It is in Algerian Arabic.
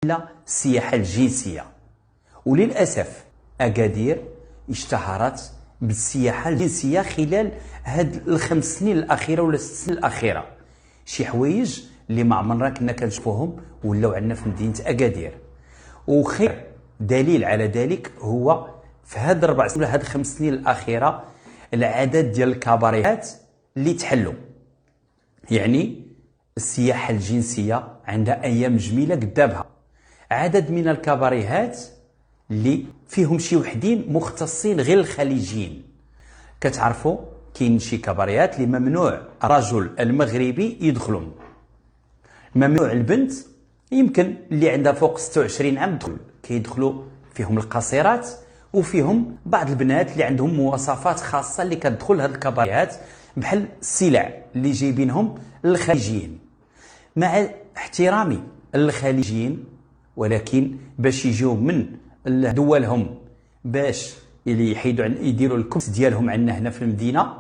الا السياحة الجنسيه. وللاسف اكادير اشتهرت بالسياحة الجنسية خلال هاد ال5 سنين الاخيرة ولا 6 سنين الاخيره. شي حوايج اللي ما عمرنا كنا كنشوفوهم ولاو عندنا في مدينة اكادير. وخير دليل على ذلك هو في هاد ال4 سنين ولا هاد ال5 سنين الاخيرة العدد ديال الكباريات اللي تحلوا. يعني السياحة الجنسية عندها ايام جميلة قدامها. عدد من الكباريهات اللي فيهم شي وحدين مختصين غير الخليجيين. كتعرفوا كاين شي كباريات اللي ممنوع رجل المغربي يدخلهم، ممنوع البنت يمكن اللي عندها فوق 26 عام تدخل. كيدخلوا فيهم القاصرات وفيهم بعض البنات اللي عندهم مواصفات خاصة اللي كتدخل هاد الكباريات، بحال السلع اللي جايبينهم الخليجيين. مع احترامي للخليجيين، ولكن باش يجيو من دولهم باش اللي يحيدوا يديروا الكبت ديالهم عندنا هنا في المدينه.